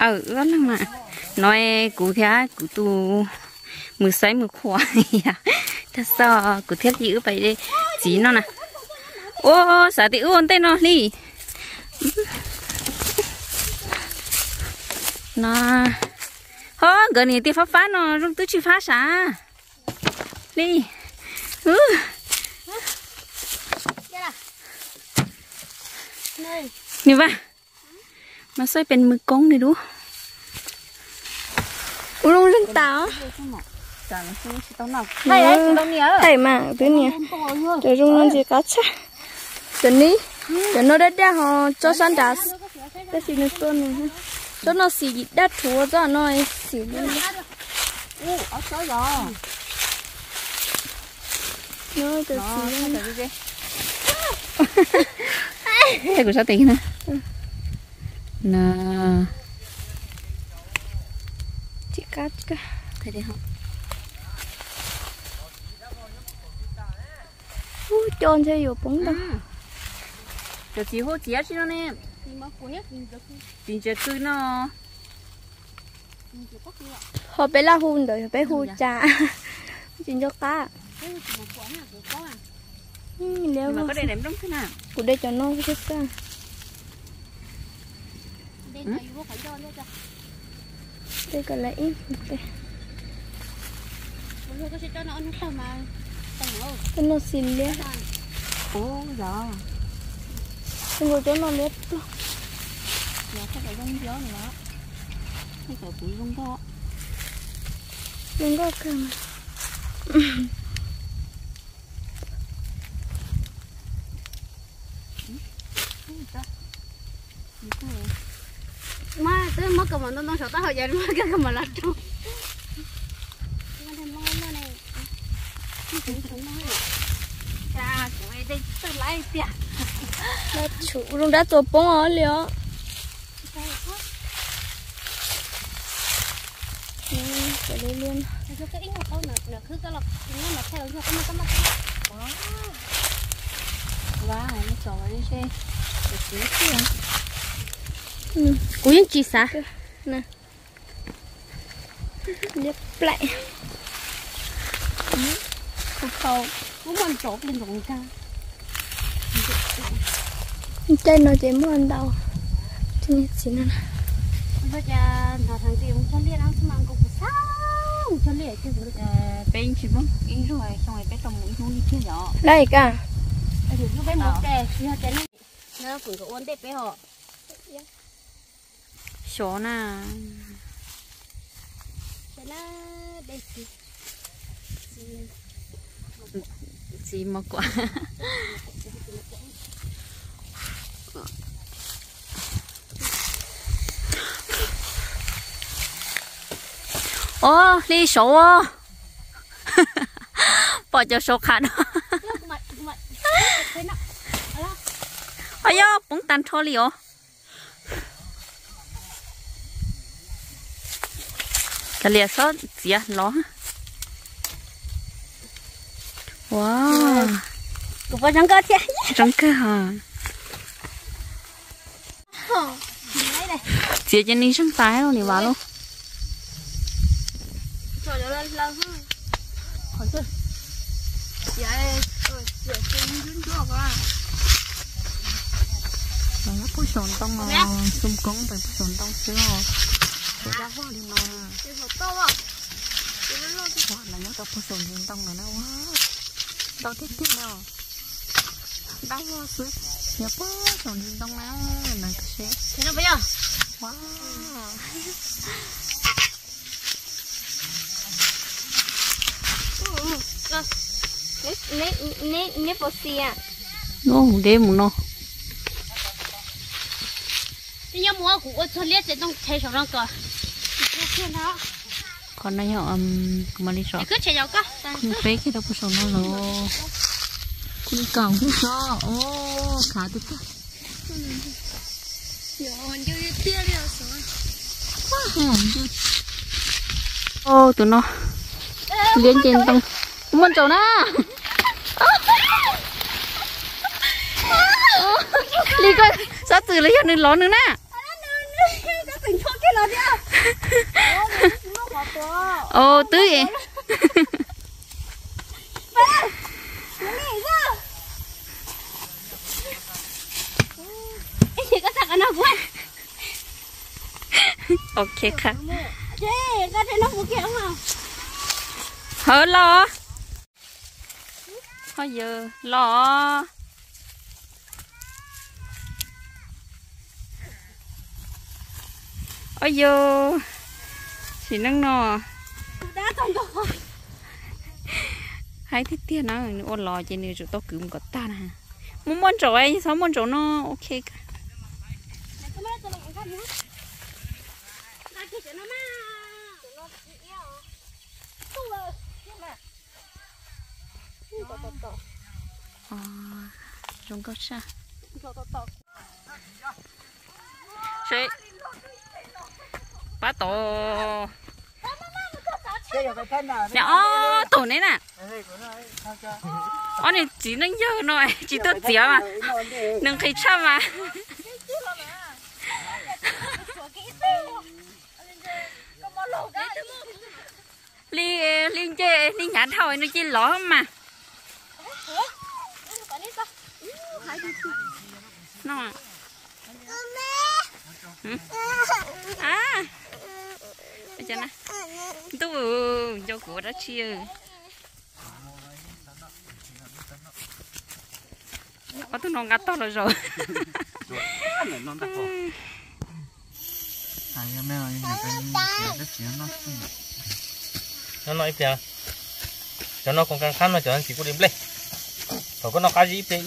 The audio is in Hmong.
Aw, ob leeg na. No kuv thiab kuv tus mus xaiv mus khuam. Tag xo kuv thiab Hli wb pais txiv no na. Ua, xav tias wb ua ntej no Hli. No, ho nkawd niam tias fab fab no zoo twb tsis fab sav. Hli. Nws vaj, mas xaib pes mws koob nws dub. Ua zoo zeeg tas. Thaij mas twb nias, cov zoo no ntxim qab tshaj. Cov ni, cov no daj daj ho tso sab nrad, tab sis nws tuaj nws, tsob no xim daj rhuav, tsob no xim li. Kuv sab tes na. Ub, co ntshe yuav poob ntau. Cov txiv hu txiv dab tsi no ne? Txiv ntsia kw no. Ho peb laj hu ntawd, yog peb hu cas? Tsis nco qab. Kuv de cov no xwb. De kom lawv ib, cov no xim liab. Kuv cov no liab tuaj. Zoo nkauj kawg mas. Mas twb muab kaus mom ntoo ntoo saum taub hau ces muab kaus mom los rau. Zoo dab tsuas poob os li os. Kuv yeej tsis xav. Liab plaim. Caij no ces muaj ntau. Txiv no. Peb tsis muaj ib zaug xyoo peb tau mus ib hnub li tiag yom. Laj ka. Xyov na. Txiv mov kuam. Ob, Hli saud. Pom cov saud qhav no. Os, yog poob tag nrho li os. Kav liam xob txiav los. Ua, kuv pom zoo nkauj thiab. Zoo kawg ha. Txiav ces nws zeeg tas los nim vas lauj. Puag saum ntoo, xum koob pem puag saum ntoo xwb os. Dab vog li no. Lawv nyob rau puag saum ntoo lawm na. Ntau tiag tiag no. Dab vog xwb, nyob puag saum ntoo na. Lawv seb. Neb puas xis? Neb mus no. Neb nyob mus kuv ua txog liab txiav ntoo tshais saum no kom. Qhov no yog kuv mam li so. Kuv peb kiag rau puag saum no los. Kuv li kaum kiag so. O, khav twb tag. O, tus no liab nce ntoo. Muaj ntsaum na. Li koj xav txwm los yog nws lov nws na. Ôb, twb. Ok, qha. Hawv los. Ho yawg los. Ua yawg, sim neej no haib tiag tiag na, nws ua los ces nws yuav tau kwv mus kom tag na. Muaj muaj ntsaum, txhob muaj ntsaum no, ok. Zoo nkauj tshaj. Seb, pab tau. Ob tug ne na. Ob niag txiv neej yawg no tsis tuaj txiav mas, nws nqhis tshaj mas. Hli, hli ncej hli hnyav dhau nws cia li lov mas. No. Ntuj, nco kuv ua dab tsi? Ob tug no nqa tog los zaum. No no ib pliag, cov no koom kas qab no cov ntsis kuj li nplej. Thaum koj noj qab zib ib pliag.